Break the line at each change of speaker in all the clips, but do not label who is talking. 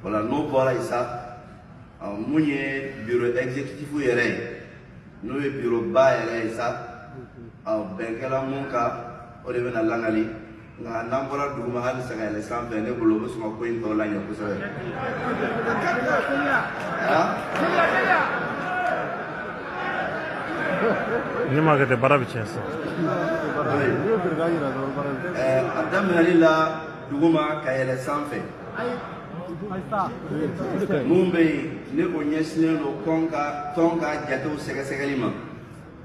O la, n'o bɔra yen sa, mun ye bureau exécutif yɛrɛ ye, n'o ye bureau ba yɛrɛ ye sa, bɛn kɛla mun kan, o de bɛna langali. Nka n'an bɔra duguma hali sa ka yɛlɛ sanfɛ, ne bolo o bɛ sɔn ka ko in tɔ laɲɛ kosɛbɛ. Ah?
Ni ma kɛ ten, baara bɛ tiɲɛ sisan.
A daminɛli la duguma ka yɛlɛ sanfɛ, mun bɛ yen ni o ɲɛsinnen don kɔn ka tɔn ka jatew sɛgɛsɛgɛli ma,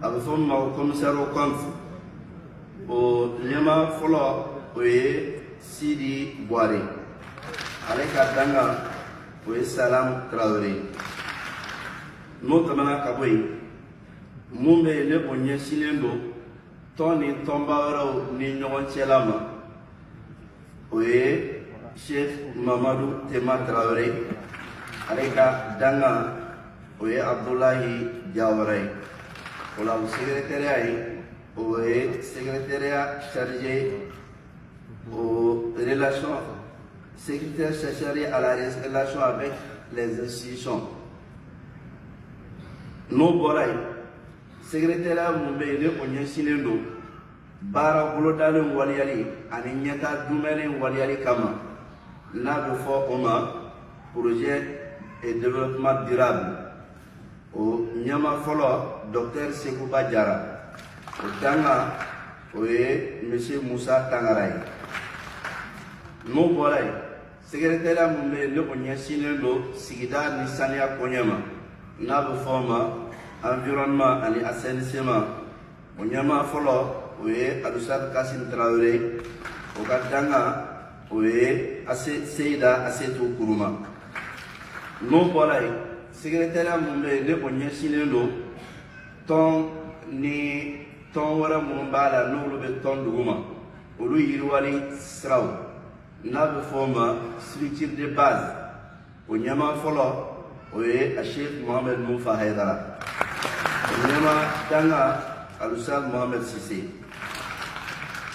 a bɛ fɔ min ma ko commissaire aux comptes, o ɲɛmaa fɔlɔ, o ye Sidi Buware. Ale ka dangan, o ye Salam Tarawele. N'o tɛmɛna ka bɔ yen, mun bɛ yen ni o ɲɛsinnen don tɔn ni tɔnba wɛrɛw ni ɲɔgɔn cɛla ma, o ye Sheikh Mamadu Tema Tarawele. Ale ka dangan, o ye Abdulahi Jawara ye. O la, o secrétariat ye, o ye secrétariat chargé aux relations, secrétaire chargé à la relation avec les institutions. N'o bɔra yen, secrétariat mun bɛ yen ni o ɲɛsinnen don baara bolodalen waleyali ani ɲɛta dumɛlen waleyali kama, n'a bɛ fɔ o ma projet et développement durable, o ɲɛmaa fɔlɔ, docteur Sekuba Jara. O danga, o ye monsieur Musa Tangara ye. N'o bɔra yen, secrétariat mun bɛ yen ni o ɲɛsinnen don sigida ni saniya koɲɛ ma, n'a bɛ fɔ o ma environnement ani assainissement, o ɲɛmaa fɔlɔ, o ye Alusad Kasim Tarawele. O ka danga, o ye Seyida Asetu Kuruma. N'o bɔra yen, secrétariat mun bɛ yen ni o ɲɛsinnen don tɔn ni tɔn wɛrɛ minnu b'a la, n'olu bɛ tɔn duguma, olu yiriwali siraw, n'a bɛ fɔ o ma structure de base, o ɲɛmaa fɔlɔ, o ye a Sheikh Mohamed Mufa Haidara. O ɲɛmaa danga, Alusad Mohamed Sise.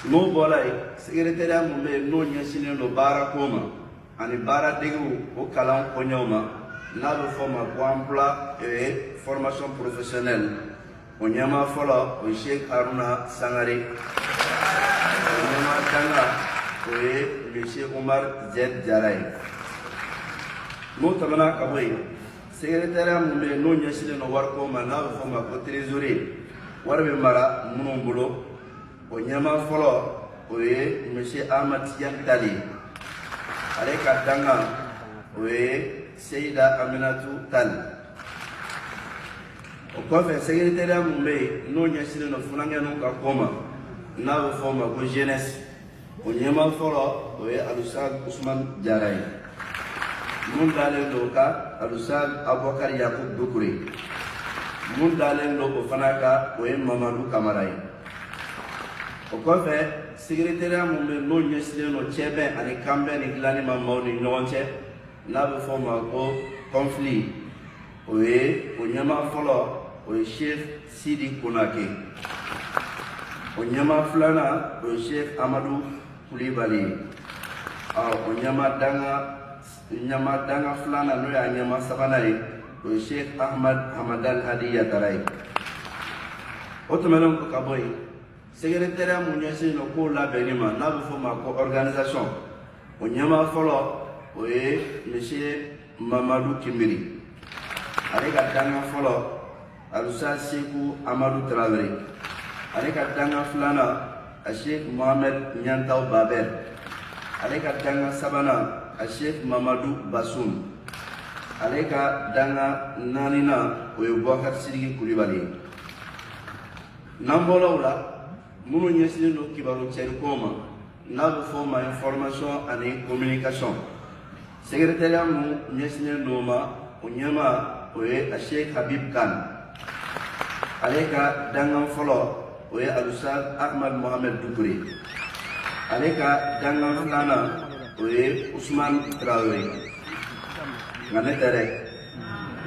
N'o bɔra yen, secrétariat mun bɛ yen n'o ɲɛsinnen don baarako ma ani baaradegew, o kalan koɲɛw ma, n'a bɛ fɔ o ma ko emploi et formation professionnelle, o ɲɛmaa fɔlɔ, o ye Sheikh Haruna Sangare. O ɲɛmaa danga, o ye monsieur Umar Z Jara ye. N'o tɛmɛna ka bɔ yen, secrétariat mun bɛ yen n'o ɲɛsinnen don wariko ma, n'a bɛ fɔ o ma ko trésorier, wari bɛ mara minnu bolo, o ɲɛmaa fɔlɔ, o ye monsieur Ahmad Tidiane Tali ye. Ale ka danga, o ye Seyida Aminatu Tali. O kɔfɛ, secrétariat mun bɛ yen n'o ɲɛsinnen don funankɛninw ka ko ma, n'a bɛ fɔ o ma ko jeunesse, o ɲɛmaa fɔlɔ, o ye Alusad Usman Jara ye. Mun dalen don o kan, Alusad Abubakar Yakub Dukure. Mun dalen don o fana kan, o ye Mamadu Kamara ye. O kɔfɛ, secrétariat mun bɛ yen n'o ɲɛsinnen don cɛbɛn ani kanbɛn ni dilanni ma maaw ni ɲɔgɔn cɛ, n'a bɛ fɔ o ma ko conflit, o ye o ɲɛmaa fɔlɔ, o ye Sheikh Sidi Konake. O ɲɛmaa filanan, o ye Sheikh Amadu Kulibali ye. O ɲɛmaa danga filanan, n'o y'a ɲɛmaa sabanan ye, o ye Sheikh Ahmad Hamadal Hadi Yatara ye. O tɛmɛnen kɔ ka bɔ yen, secrétariat mun ɲɛsinnen don kow labɛnni ma, n'a bɛ fɔ o ma ko organisation, o ɲɛmaa fɔlɔ, o ye monsieur Mamadu Kimbiri. Ale ka danga fɔlɔ, Alusa Seku Amadu Tarawele. Ale ka danga filanan, a Sheikh Mohamed Ɲantaw Babɛr. Ale ka danga sabanan, a Sheikh Mamadu Basum. Ale ka danga naaninan, o ye Bubakari Sidiki Kulibali ye. N'an bɔra o la, minnu ɲɛsinnen don kibaru cɛriko ma, n'a bɛ fɔ o ma information ani communication, secrétariat mun ɲɛsinnen don o ma, o ɲɛmaa, o ye a Sheikh Habib Khan. Ale ka dangan fɔlɔ, o ye Alusad Ahmad Mohamed Dukure. Ale ka dangan filanan, o ye Usman Traoré, nka ne tɛ dɛ.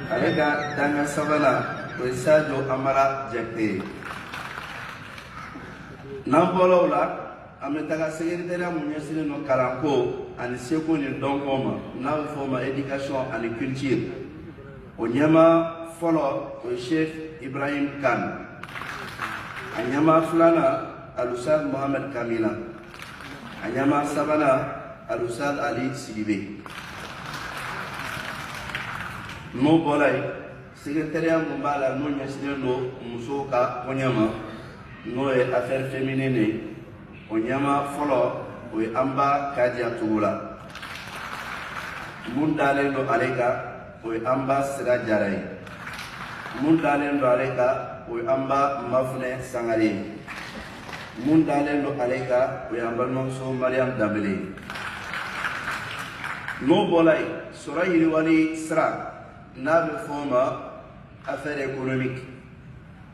Ale ka dangan sabanan, o ye Sadio Amara Jakite ye. N'an bɔra o la an bɛ taga secrétariat mun ɲɛsinnen don kalanko ani seko ni dɔnko ma, n'a bɛ fɔ o ma éducation ani culture, o ɲɛmaa fɔlɔ o ye Sheikh Ibrahim Kane, a ɲɛmaa filanan Alusad Mohamed Kamina, a ɲɛmaa sabanan Alusad Ali Sidibe. N'o bɔra yen, secrétariat mun b'a la n'o ɲɛsinnen don musow ka koɲɛ ma, n'o ye affaire féminine ye, o ɲɛmaa fɔlɔ o ye an ba Kadiya Togola. Mun dalen don ale kan, o ye an ba Sira Jara ye. Mun dalen don ale kan, o ye an ba Mafunɛ Sangare ye. Mun dalen don ale kan, o ye an balimamuso Mariam Danbele ye. N'o bɔra yen, sɔrɔ yiriwali sira, n'a bɛ fɔ o ma affaire économique,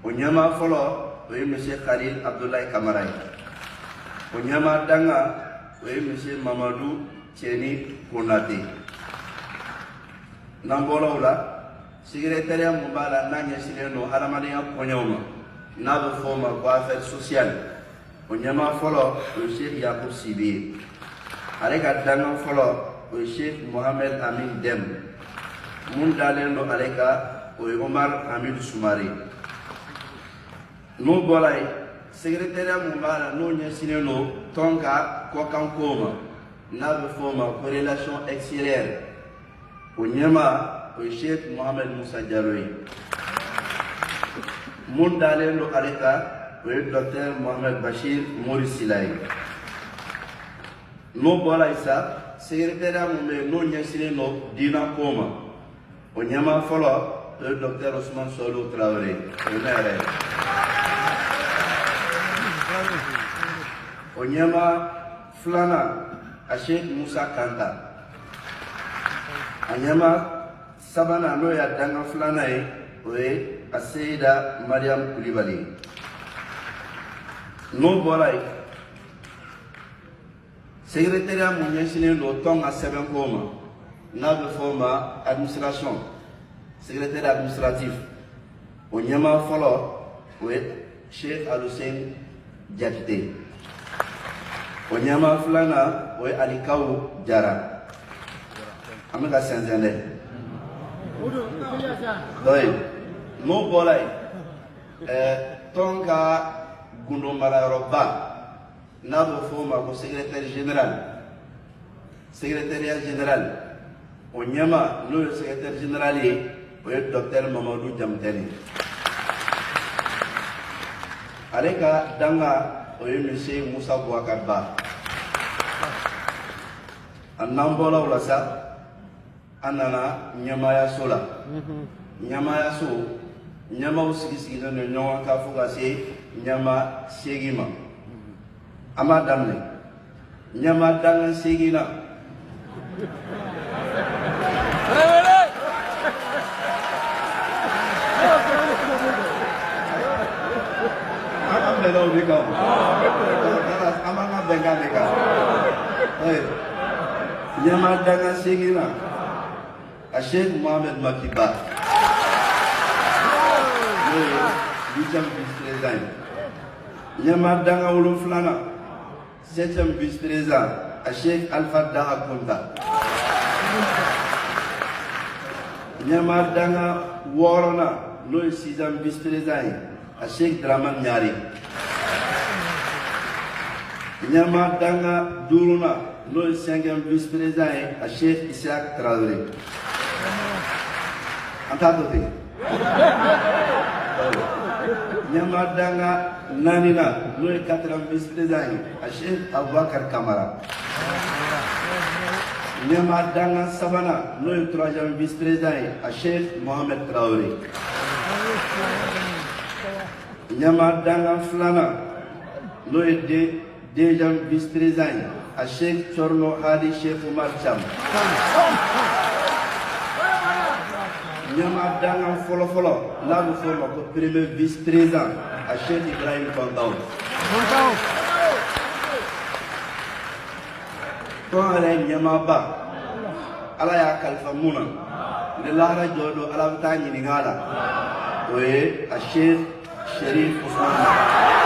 o ɲɛmaa fɔlɔ o ye monsieur Khalil Abdoulaye Kamara ye. O ɲɛmaa danga o ye monsieur Mamadu Cɛni Konate. N'an bɔra o la, secrétariat mun b'a la n'a ɲɛsinnen don hadamadenya koɲɛw ma, n'a bɛ fɔ o ma ko affaire sociale, o ɲɛmaa fɔlɔ o ye Sheikh Yakub Sibi ye. Ale ka dangan fɔlɔ o ye Sheikh Mohamed Amin Dem. Mun dalen don ale kan, o ye Omar Hamid Sumare. N'o bɔra yen, secrétariat mun b'a la n'o ɲɛsinnen don tɔn ka kɔkan kow ma, n'a bɛ fɔ o ma ko relation extérieure, o ɲɛmaa o ye Sheikh Mohamed Musa Jalo ye. Mun dalen don ale kan, o ye docteur Mohamed Bachir Mori Sila ye. N'o bɔra yen sa, secrétariat mun bɛ yen n'o ɲɛsinnen don diinɛ ko ma, o ɲɛmaa fɔlɔ o ye docteur Ousmane Sɔliw Tarawele, o ye ne yɛrɛ ye. O ɲɛmaa filanan a Sheikh Musa Kanta. A ɲɛmaa sabanan, n'o y'a dangan filanan ye, o ye a Seyida Mariam Kulibali ye. N'o bɔra yen, secrétariat mun ɲɛsinnen don tɔn ka sɛbɛnko ma, n'a bɛ fɔ o ma administration, secrétaire administratif, o ɲɛmaa fɔlɔ o ye Sheikh Aluseni Jakite. O ɲɛmaa filanan o ye Alikaw Jara. An bɛ ka sɛnsɛn dɛ. Donc n'o bɔra yen, tɔn ka gundo marayɔrɔba, n'a bɛ fɔ o ma ko secrétaire général, secrétariat général, o ɲɛmaa n'o ye secrétaire général ye, o ye docteur Mamadu Jamutɛni. Ale ka danga o ye monsieur Musa Boubacar Ba. A n'an bɔra o la sa, an nana ɲɛmaayaso la. Ɲɛmaayaso ɲɛmaaw sigi sigilen don ɲɔgɔn kan fo ka se ɲɛmaa 8 ma. An b'a daminɛ ɲɛmaa dangan 8 na. An bɛnna o de kan o, an b'an ka bɛnkan de kan. Ɲɛmaa dangan 8 na, a Sheikh Mohamed Makiba, n'o ye huitième vice président ye. Ɲɛmaa dangan wolonfilanan, septième vice président, a Sheikh Alpha Daha Konta. Ɲɛmaa dangan wɔɔrɔnan, n'o ye sixième vice président ye, a Sheikh Draman Ɲare. Ɲɛmaa dangan duurunan, n'o ye cinquième vice président ye, a Sheikh Isiak Traoré. An t'a to ten. Ɲɛmaa dangan naaninan, n'o ye quatrième vice président ye, a Sheikh Abubakar Kamara. Ɲɛmaa dangan sabanan, n'o ye troisième vice président ye, a Sheikh Mohamed Traoré. Ɲɛmaa dangan filanan, n'o ye deuxième vice président ye, a Sheikh Thierno Hadi Cheikh Oumar Thiam. Ɲɛmaa dangan fɔlɔfɔlɔ, n'a bɛ fɔ o ma ko premier vice président, a Sheikh Ibrahim Kɔntaw. Tɔn yɛrɛ ɲɛmaaba, Ala y'a kalifa mun na, ni lahara jɔ don, Ala bɛ taa ɲininka a la, o ye a Sheikh Sherif Ousmane.